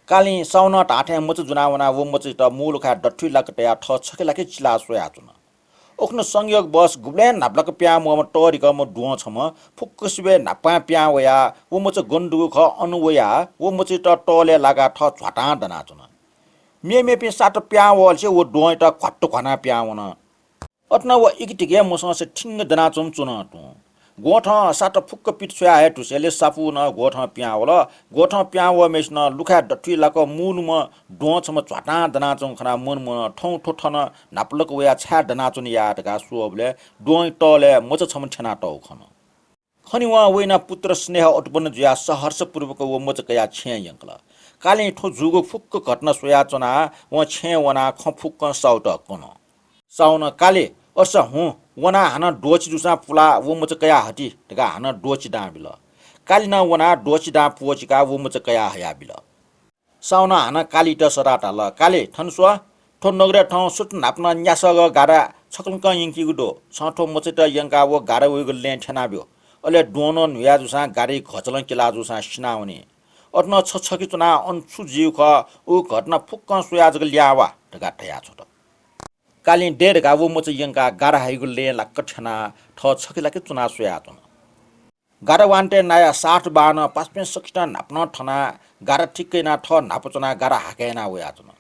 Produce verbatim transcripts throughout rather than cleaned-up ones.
कालिं साउनं धाःथें मचा ज्वनाः वनाः व मचायात मू लुखाय् दथुइ लाक तयाः थः छखे लाके चिलाः स्वयाच्वन। उखुन्हु संयोगवश गुबलें न्हापालाक पिहां वःम्ह तःधिकःम्ह द्वहं छम्ह फुक्कसिबय् न्हापां पिहां वयाः व मचा गन दुगु खः अन वयाः व मचायात तःलय् लाकाः थः झ्वातां दनाच्वन। मेमेपिं सात पिहां वःलसे व द्वहंयात घ्वात्तु घ्वानाः पिहां वन। अथे नं व इकितिके मसंसे थिंग दनाच्वंम्ह च्वन तुं। ग्वथं सात फुक्क पित छ्वया हये धुसेंलि सापू नं ग्वथं पिहां वल। ग्वथं पिहां वःम्हय्सिनं लुखाय् दथुइ लाक मू लुम्ह द्वहं छम्ह झ्वातां दनाच्वंगु खनाः मनमनं थौं थ्व थन न्हापालाक वयाः छाय् दनाच्वन या धकाः स्वःबलय् द्वहंया तःलय् मचा छम्ह थ्यनातःगु खन। खनेवं वइनाः पुत्र स्नेह उत्पन्न जुयाः सहर्षपूर्वक व मचा कयाः छेँय् यंकल। कालिं थ्व जूगु फुक्क घटना स्वयाच्वनाः वं छेँय् वनाः खँ फुक्कं साउयात कन। साउनं, "कालि, असा हुँ, वनाः हानं द्वःछि जूसां पुलाः व मचा कयाः हति" धकाः हानं द्वःछि दां बिल। कालिनं वनाः द्वःछि दां प्वःछिकाः व मचा कयाः हयाबिल। साउनं हानं कालियात सःताः धाल, "कालि, थन स्व, थ्व नगरय् थौं सुथ न्हापनं न्यासःगः गाधा छकलंकं यंकीगु दु। छं थ्व मचायात यंकाः व गाधा वइगु लँय् थ्यनाब्यु। अले द्वहं नं न्हुया जूसां गाधाया घचलं किला जूसां सिनावनी। अथे नं छ छखे च्वनाः अन छु जुइगु खः, उ घटना फुक्कं स्वयाः जक लिहां वा" धकाः धयाछ्वत। कालिं दे धकाः व मचा यंकाः गाधा हइगु लँय् लाक्क थ्यनाः थः छखे लाके च्वनाः स्वयाच्वन। गाधा वानतय् नायः सार्थबाहनं पासापिं सकसितं न्हापनं थनाः गाधा ठिक्क यानाः थः न्हापा च्वनाः गाधा हाकय् यानाः वयाच्वन।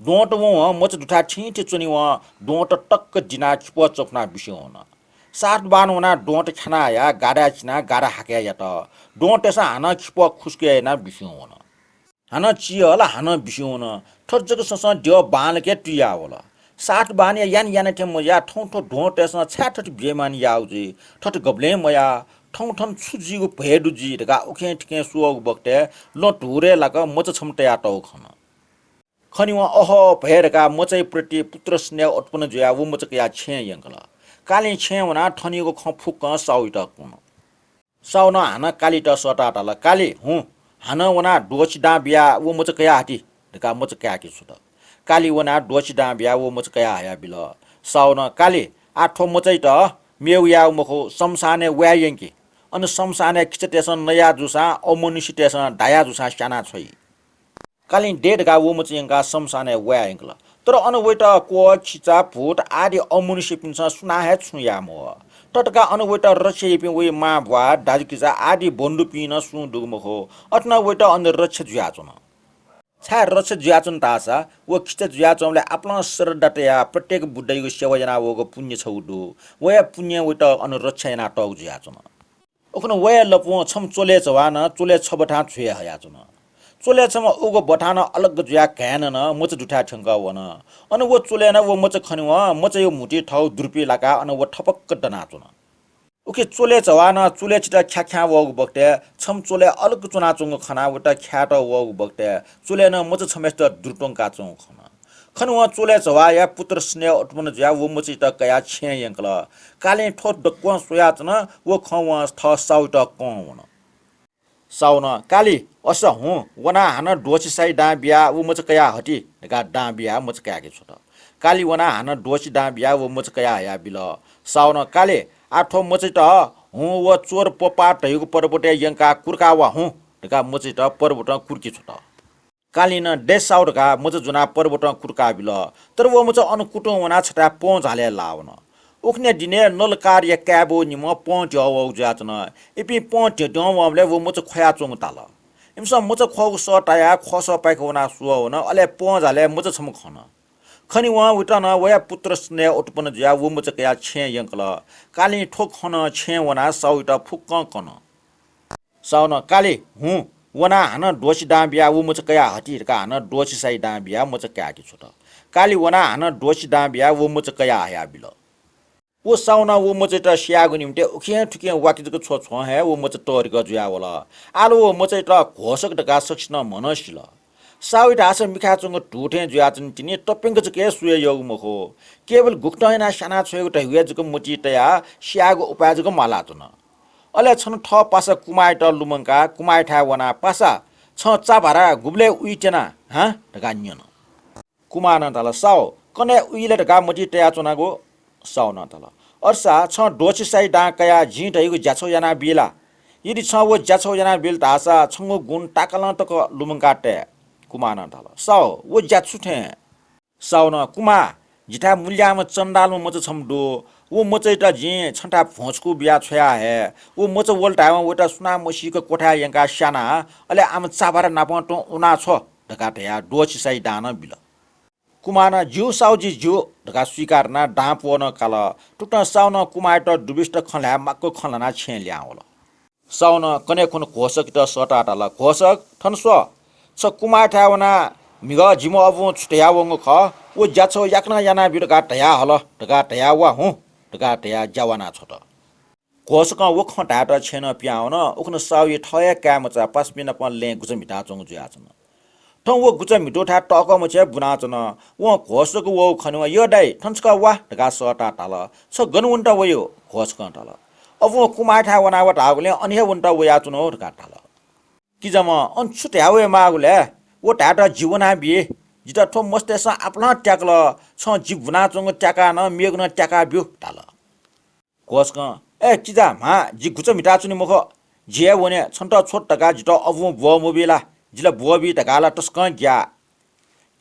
द्वहंत वं मचा दुथाय् थीथी च्वनेवं द्वहंत टक्क दिनाः खिपः चफुनाः बिस्युं वन। सार्थबाहनं वनाः द्वहंत ख्यानाः हयाः गाधाय् चिनाः गाधा हाकय् यात। द्वहंतय्सं हानं खिपः खुसुकय् यानाः बिस्युं वन। हानं चिहल, हानं बिस्युं वन। थथे जक संसं द्यः बांलाक तुयावल। सार्थबाहनया याना याना थें मजुयाः थौं थ्व द्वहंतय्सं छाय् थथे बेइमानी याःगु जुइ, थथे गबलें मयाः, थौं थन छु जुइगु भय दु जुइ धकाः उखें थिखें स्वःगु बखतय् लँ धुरय् लाक मचा छम्ह तयातःगु खन। खनेवं अहो भय धकाः मचाया प्रति पुत्र स्नेह उत्पन्न जुयाः व मचा कयाः छेँय् यंकल। कालिं छेँय् वनाः थनयागु खँ फुक्कं साउयात कन। साउनं हानं कालियात सःताः धाल, "कालि, हुँ, हानं वनाः द्वःछि दां बियाः व मचा कयाः हति" धकाः मचा काय्‌के छ्वत। कालि वनाः द्वःछि दां बियाः व मचा कयाः हयाबिल। साउनं, "कालि, आः थ्व मचायात मेगु यायेगु मखु, शमशानय् वाये यंकि। अन शमशानय् खिचातय्सं नया जूसां अमनुष्यतय्सं दाया जूसां स्याना छ्वइ।" कालिं दे धकाः व मचा यंकाः शमशानय् वाये यंकल। तर अन वयात क्वः, खिचा, भूत आदि अमनुष्यपिन्सं सुनां हे छुं याये मवः। ततका अन वयात रक्षा याइपिं वइ मां ब्वाः, दाजुकिजा आदि बन्धुपिं नं सुं दुगु मखु। अथे नं वयात अन रक्षा जुयाच्वन। छाय् रक्षा जुयाच्वन धाःसा व खिचा जुयाच्वंबलय् आपालं श्रद्धा तयाः प्रत्येक बुद्धयागु सेवा यानाः वःगु पुण्य छगू दु। वया पुण्यं वयात अन रक्षा यानातःगु जुयाच्वन। उखुन्हु वया लँपुं छम्ह च्वलय् चवाः नं च्वलय् छबथां छ्वये हयाच्वन। च्वलय् छम्ह उगु बथां नं अलग जुयाः घाय्‌नं नं मचा दुथाय् थ्यंकः वन। अन व च्वलय् नं व मचा खनेवं मचाया म्हुतुइ थःगु दुर्पी लाकाः अन व थपक्क दनाच्वन। उखे च्वलय् चवाः नं च्वलय् चिता ख्याख्यां वःगु बखतय् छम्ह च्वलय् अलग च्वनाच्वंगु खनाः वयात ख्यायेत वःगु बखतय् च्वलय् नं मचा छम्हय्सित दुरु त्वंकाच्वंगु खन। खनेवं च्वलय् चवाःया पुत्र स्नेह उत्पन्न जुयाः व मचायात कयाः छेँय् यंकल। कालिं थ्व दक्वं स्वयाच्वन। व खँ वं थः साउयात कं वन। साउनं, "कालि, असा हुँ, वनाः हानं द्वःछि साइ दां बियाः व मचा कयाः हति" धकाः दां बियाः मचा काय्‌के छ्वत। कालि वनाः हानं द्वःछि दां बियाः व मचा कयाः हयाबिल। साउनं, "कालि, आः थ्व मचायात हुँ व चोर पोपाः धयागु पर्वतय् यंकाः कुर्का वा हुँ" धकाः मचायात पर्वतं कुर्के छ्वत। कालिं नं दे साउ धकाः मचा ज्वनाः पर्वतं कुर्काबिल। तर व मचा अन कुतुं वनाः छथाय् पं झालय् लाः वन। उखुन्हु दिनय् नलकारया काय्‌बौ निम्ह पं ध्यः वःगु जुयाच्वन। इपिं पं ध्यः ध्यं वंबलय् व मचा ख्वयाच्वंगु ताल। इमिसं मचा ख्वःगु सः तायाः ख्वःसः पाखे वनाः स्वः वन, अले पं झालय् मचा छम्ह खन। खनेवं वयात नं वया पुत्र स्नेह उत्पन्न जुयाः व मचा कयाः छेँय् यंकल। कालिं थ्व खँ नं छेँय् वनाः साउयात फुक्कं कन। साउनं, "कालि, हुँ, वनाः हानं द्वःछि दां बियाः व मचा कयाः हति" धकाः हानं द्वःछि साइ दां बियाः मचा काय्‌के छ्वत। कालि वनाः हानं द्वःछि दां बियाः व मचा कयाः हयाबिल। व साउनं व मचायात स्यायेगु निंतिं उखें थुखें वाके जक छ्वछ्वं हे व मचा तःधिकः जुयावल। आः ला व मचायात घोषक धकाः सकसिनं म्हनं सिल। साउया धाःसा मिखाय् च्वंगु धू थें जुयाच्वन तिनि, तप्यंक जक हे स्वये यःगु मखु। केवल गुकथं यानाः स्याना छ्वयेगु धइगु हे जक मतिइ तयाः स्यायेगु उपाय जक म्वालाच्वन। अले छन्हु थः पासा कुमाःयात लुमंकाः कुमाःयाथाय् वनाः, "पासा, छं चा भारा गुबलय् उइ त्यना, हां?" धकाः न्यन। कुमालं धाल, "साउ, कन्हय् उइ ले धकाः मतिइ तयाच्वनागु।" साउनं धाल, "अय्‌सा छं द्वःछि साइ दां कयाः जिं धइगु ज्याछौ यानाबी ला? यदि छं व ज्याछौ यानाबिल धाःसा छंगु गुण ताकालं तक लुमंका तये।" कुमारं धाल, साहु, व ज्या छु थें? साहुनं, कुमार, जिथाय् मुल्याम्ह चन्दालम्ह मचा छम्ह दु। व मचायात जिं छन्थाय् भ्वंछकू बियाः छ्वया हये। व मचा वल धायेवं वयात सुनां मसीक क्वथाय् यंकाः स्याना, अले आम चाभारा नापं तुं उना छ्व धकाः धयाः द्वःछि साइ दां नं बिल। कुमारं, ज्यू साहु, जि ज्यू धकाः स्वीकार यानाः दां प्वः नं काल। थुकथं साहुनं कुमारयात दुबिस्त खँ ल्हाये माक्व खँ ल्हानाः छेँय् लिहां वल। साहुनं कन्हय् खुन्हु घोषकयात सःताः धाल, घोषक, थन स्व, छ कुमारयाथाय् वनाः म्हिगः जिम्ह अबुं छु धयावंगु खः, व ज्या छगू याकनं यानाब्यु धकाः धयाहल धकाः धयाः वा हुँ धकाः धयाः ज्या वाना छ्वत। घोषकं व खँ धायेत छेँनं पिहां वन। उखुन्हु साहुया थः हे काय् मचा पासापिं नाप लँय् गुचा म्हिताच्वंगु जुयाच्वन। थौं व गुचा म्हितूथाय् तःकः मछि हे बुनाच्वन। वं घोषक वःगु खनेवं, यः दाइ, थन छकः वा धकाः सःताः धाल। छ गन वनेत वयागु? घोषकं धाल। अबुं कुमारयाथाय् वनाः वा धाःगुलिं अन हे वनेत वयाच्वना धकाः धाल। किजाम्ह, अन छु धयाः वये माःगु लय्? व धायेत जि वनाबी। जितः थ्व मस्तय्सं आपालं त्याकल। छं जि बुनाच्वंगु त्याकाः नं मेगु नं त्याकाब्यु धाल। घोषकं, ए किजा म्हा, जि गुचा म्हिताच्वने मखु। जि हे वने, छन्त छ्वत धकाः जितः अबुं ब्वः मबी ला? जि ला ब्वःबी धकाः ला तसकं ग्याः।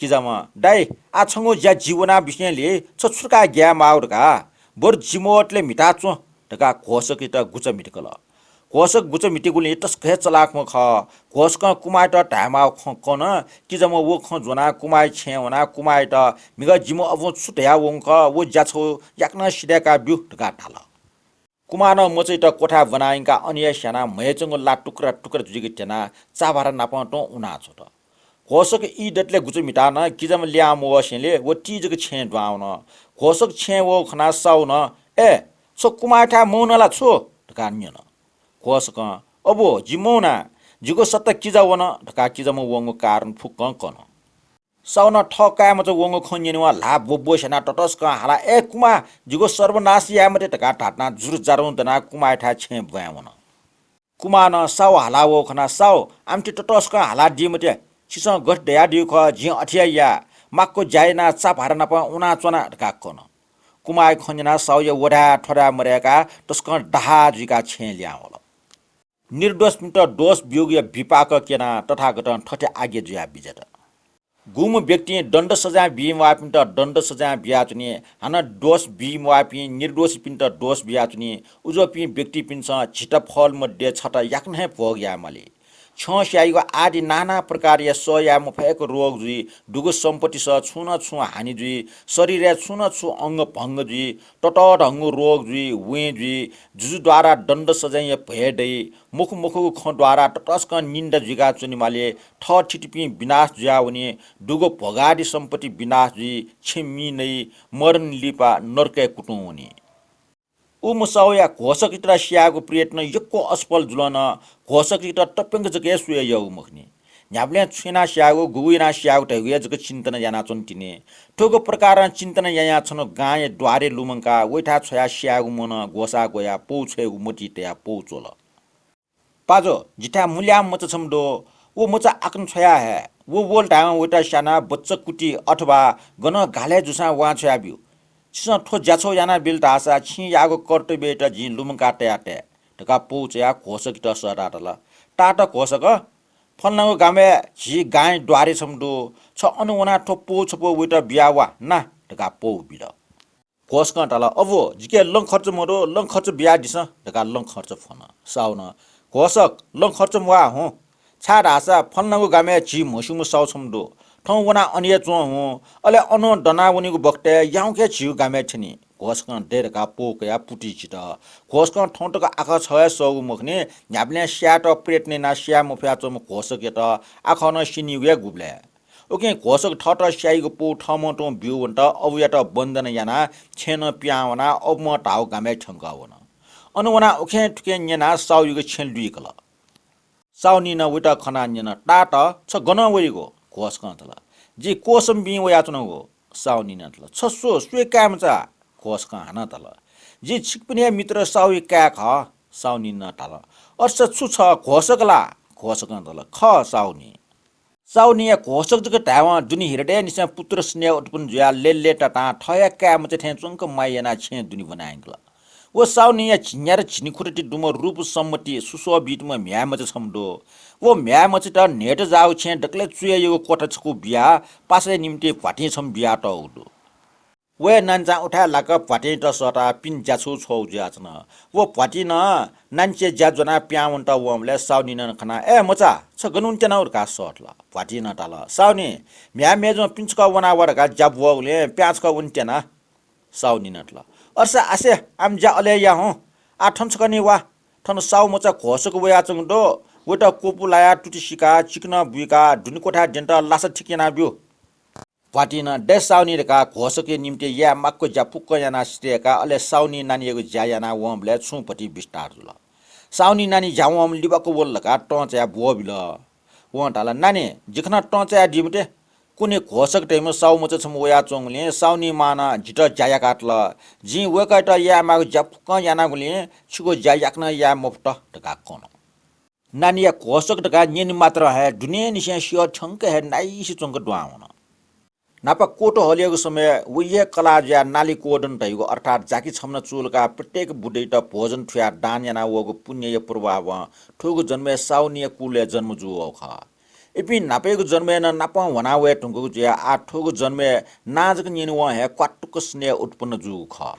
किजाम्ह, दाइ, आः छंगु ज्या जि वनाबिसेंलि छ छु धकाः ग्याये माःगु धकाः, बरु जि मवतले म्हिताच्वँ धकाः घोषकयात गुचा म्हितकल। घोषक गुचा म्हितीगुलिं तसकं हे चलाखम्ह खः। घोषकं कुमारयात धायेमाःगु खँ कन। किजाम्ह व खँ ज्वनाः कुमारया छेँय् वनाः कुमारयात म्हिगः जिम्ह अबुं छु धयावंगु खः, व ज्या छगू याकनं सिधय्काब्यु धकाः धाल। कुमारं मचायात क्वथाय् ब्वना यंकाः अन हे स्यानाः म्हय्च्वंगु ला टुक्रा टुक्रा जुइक त्यनाः चाभारा नापं तुं उना छ्वत। घोषक ई दतले गुचा म्हिताः नं किजाम्ह लिहां मवःसेंलि व ति जक छेँय् दुहां वन। घोषक छेँय् वःगु खनाः साहुनं, ए, छ कुमारयाथाय् मवन ला छु धकाः न्यन। घोषकं, अबु, जि मवना, जिगु सत्ता किजा वन धकाः किजाम्ह वंगु कारण फुक्कं कन। साहुनं थः काय् मचा वंगु खँ न्यनेवं ल्हाः ब्वब्व स्यानाः ततसकं हालाः, ए कुमार, जिगु सर्वनाश याये मते धकाः धाधनाः जुरुजारुं दनाः कुमारयाथाय् छेँय् ब्वाँय् वन। कुमारं साहु हाला वःगु खनाः, साहु, आमथे ततसकं हालादी मते, छिसं गथे धयादीगु खः, जिं अथे हे याये, माक्व ज्या यानाः चाभारा नाप उनाच्वना धकाः कन। कुमारया खँ न्यनाः साहुया व धाये थ्व धाये मदय्काः तसकं दाहा जुइकाः छेँय् लिहां वल। निर्दोषपिन्त दोष ब्यूगुया बिपाक क्यनाः तथागतं थथे आज्ञा जुयाबिज्यात। गुम्ह व्यक्तिं दण्ड सजाँय बीम्वाःपिन्त दण्ड सजाँय बियाच्वनी, हानं दोष बीम्वाःपिं निर्दोषीपिन्त दोष बियाच्वनी। उज्वःपिं व्यक्तिपिन्सं झित फल मध्ये छता याकनं हे भोग यायेमाली। छ्यं स्याइगु आदि नाना प्रकारया सह याये मफयेक रोग जुइ, दुगु सम्पत्तिस छुं न छुं हानि जुइ, शरीरय् छुं न छुं अंग भंग जुइ, ततःधंगु रोग जुइ, वें जुइ, जुजुद्वारा दण्ड सजाँयया भय दइ, मखु मखुगु खँ द्वारा ततसकं निन्दा जुइका च्वनेमाली, थःथितिपिं विनाश जुयावनी, दुगु भोगादि सम्पत्ति विनाश जुइ, छेँ मि नइ, मरण लिपा नरकय् कुतुं वनी। उ मसाहुया घोषकयात स्यायेगु प्रयत्न यक्व असफल जुल नं घोषकयात तप्यंक जक हे स्वये यःगु मखुनि। न्ह्याबलें छु यानाः स्यायेगु, गुगु यानाः स्यायेगु धइगु हे जक चिन्तन यानाच्वन तिनि। थुगु प्रकारं चिन्तन यायां छन्हु गांया द्वारय् लुमंकाः वइथाय् छ्वयाः स्यायेगु मनं ग्वसाः ग्वयाः पौ छ्वयेगु मतिइ तयाः पौ च्वल। पाजु, जिथाय् मुल्याम्ह मचा छम्ह दु। व मचा आकनं छ्वया हये। व वल धायेवं वइत स्यानाः बच्चा कुटी अथवा गनं घालय् जूसां वां छ्वयाब्यु। छिसं थ्व ज्याछौ यानाबिल धाःसा छिं याःगु कर्तव्ययात जिं लुमंकाः तया तये धकाः पौ च्वयाः घोषकयात सःताः धाल, तात घोषक, फलानागु गामय् झी गांया द्वारे छम्ह दु। छ अन वनाः थ्व पौ छपु वइत बिया वा ना धकाः पौ बिल। घोषकं धाल, अबु, जिके लँखर्च मदु, लँखर्च बियादिसँ धकाः लँखर्च फ्वन। साहुनं, घोषक, लँखर्च म्वाः हुँ, छाय्धाःसा फलानागु गामय् झी म्हस्यूम्ह साहु छम्ह दु। थौं वनाः अन हे च्वं हुँ, अले अनं दनाः वनीगु बखतय् याउँक हे झीगु गामय् थ्यनी। घोषकं दये धकाः पौ कयाः पुति चित। घोषकं थौं तक आखः छगः हे सःगु मखुनि, न्ह्याबलें स्यायेत प्रयत्न यानाः स्याये मफयाच्वंम्ह घोषकयात आखः नं स्यनीगु हे गुबलय्। उकिं घोषक थःत स्याइगु पौ थःम्हं तुं ब्यू वनेत अबुयात वन्दना यानाः छेँनं पिहां वनाः अबुम्ह धाःगु गामय् थ्यंकः वन। अन वनाः उखें थुखें न्यनाः साहुयागु छेँ लुइकल। साहुनिनं वइत खनाः न्यन, तात, छ गनं वइगु? घोषकं धाल, जि कोसम्बीं वयाच्वनागु। साहुनिनं धाल, छ सु, सुया काय्मचा? घोषकं हानं धाल, जि छिकपिनि हे मित्र साहुया काय् खः। साहुनिनं धाल, अथे छु छ, घोषक ला? घोषकं धाल, खः साहुनि। साहुनिया घोषक जक धायेवं दुने हृदयनिसें पुत्र स्नेह उत्पन्न जुयाः लेले ततां थः हे काय्मचा थें च्वंक माया यानाः छेँ दुने ब्वना यंकल। व साउनीया झिंन्यादँ झिंखुदँ ति दुम्ह रूप सम्म ति सुस्वः बीतुम्ह म्ह्याय्मचा छम्ह दु। व म्ह्याय्मचायात न्हय्त जाःगु छेँय् दकलय् चुयायेगु क्वथा छकू बियाः पासाया निंतिं भ्वातिं छम्ह बियातःगु दु। वया नानिचां उथाय् लाक्क भ्वातिंयात सःताः पिने ज्या छगू छ्वःगु जुयाच्वन। व भ्वातिं नं नानिचय् ज्या ज्वनाः पिहां वनेत वंबलय् साउनीनं खनाः, "ए मचा, छ गन वनेत्यनागु?" धकाः सःतल। भ्वातिं नं धाल, "साउनी, म्ह्याय् मय्जुं पिने छकः वना वा धकाः ज्या ब्वःगुलिं पिहां छकः वनेत्यना।" साउनीनं धाल, "अर्सा आसे, आम ज्या अले या हँ। आः थन छकः निं वा। थन साउ मचा घोषक वयाच्वंगु दु। वयात क्वपु लायाः तुति सिकाः चिकनं बुइकाः दुने क्वथाय् द्यनेत लासा ठीक यानाब्यु।" भ्वातिं नं दय् साउनी धकाः घोषकया निंतिं याये माक्व ज्या फुक्कं यानाः सिधय्काः अले साउनी नानीयागु ज्या यानाः वंबलय् छुं भति बिस्तार जुल। साउनी नानी ज्या वंम्ह लिबाक्व वल धकाः तं चायाः ब्वःबिल। वं धाल, "नानी, जि खनाः तं चायादी मते। कुने घोषक धइम्ह साउ मचा छम्ह वयाच्वंगुलिं साउनी मांनं जितः ज्या याकातल। जिं वय्कःयात याये माःगु ज्या फुक्कं यानागुलिं छिगु ज्या याकनं याये मफुत" धकाः कन। नानीया घोषक धकाः न्यने मात्रं हे दुनेंनिसें सिहः थ्यंक हे नाइसे च्वंक दुहां वन। न्हापा कोतोहलयागु समय् वइ हे कलाः जुयाः नाली क्वदन धइगु अर्थात् जाकि छम्हं चूलाकाः प्रत्येक बुद्धयात भोजन थुयाः दान यानाः वःगु पुण्यया प्रभावं थुगु जन्मय् साउनीया कुलय् जन्म जूवःगु खः। इपिं न्हापायागु जन्मय् नं नापं ह्वना वये धुंकूगु जुयाः आः थुगु जन्मय् नां जक न्यनेवं हे क्वातुक स्नेह उत्पन्न जूगु खः।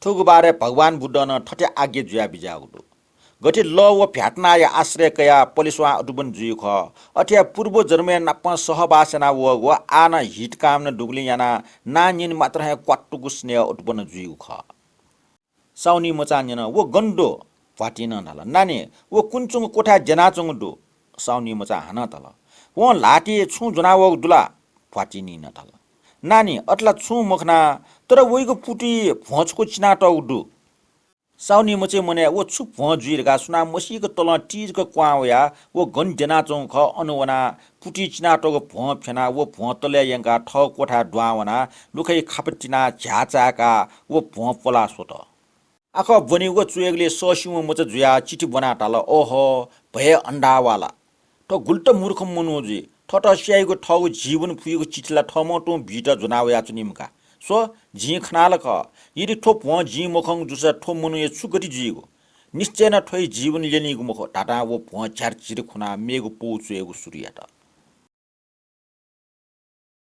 थुगु बारे भगवान बुद्धं नं थथे आज्ञा जुया बिज्याःगु दु। गथे लः व भ्यातनाया आश्रय कयाः पलेस्वां अटुबन जुइगु खः, अथे हे पूर्व जन्मय् नापं सहवास याना वःगु व आः नं हितकामना दुगुलिं यानाः नां न्यने मात्रं हे क्वातुक स्नेह उत्पन्न जुइगु खः। साउनी मचां न्यन, "व गन दु?" भ्वातिं नं धाल, "नानी, व कुने च्वंगु क्वथाय् द्यनाच्वंगु दु।" साउनी मचां हानं धाल, "वं ल्हातिइ छुं ज्वना वःगु दु ला?" भ्वातिंनिनं धाल, "नानी, अथे ला छुं मखना, तर वइगु पुतुइ भ्वं छकू चिनातःगु दु।" साउनी मचाया मनय् व छु भ्वं जुइ धकाः सुनां मसीक तलं तिजक क्वहां वयाः व गन द्यनाच्वंगु खः अन वनाः पुतुइ चिनातःगु भ्वं फ्यनाः व भ्वं तलय् यंकाः थःगु क्वथाय् दुहां वनाः लुखय् खापा तिनाः झ्याः चाय्काः व भ्वं प्वलाः स्वत। आखः ब्वनेगु व च्वयेगुलिइ सःस्यूम्ह मचा जुयाः चिठी ब्वनाः धाल, "ओहो, भय अन्धावाला। थ्व गुलि त मूर्ख मनू जुइ। थःत स्याइगु थःगु जीवन फुइगु चिठी ला थःम्हं तुं बीत ज्वना वयाच्वनीम्ह का। स्व, जिं खनाः ला खः। यदि थ्व भ्वं जिं मखंगु जूसा थ्व मनूया छु गति जुइगु? निश्चय नं थ्वइ जीवन ल्यनीगु मखु" धाधां व भ्वं झ्यारझिर खुनाः मेगु पौ च्वयेगु सुरु यात।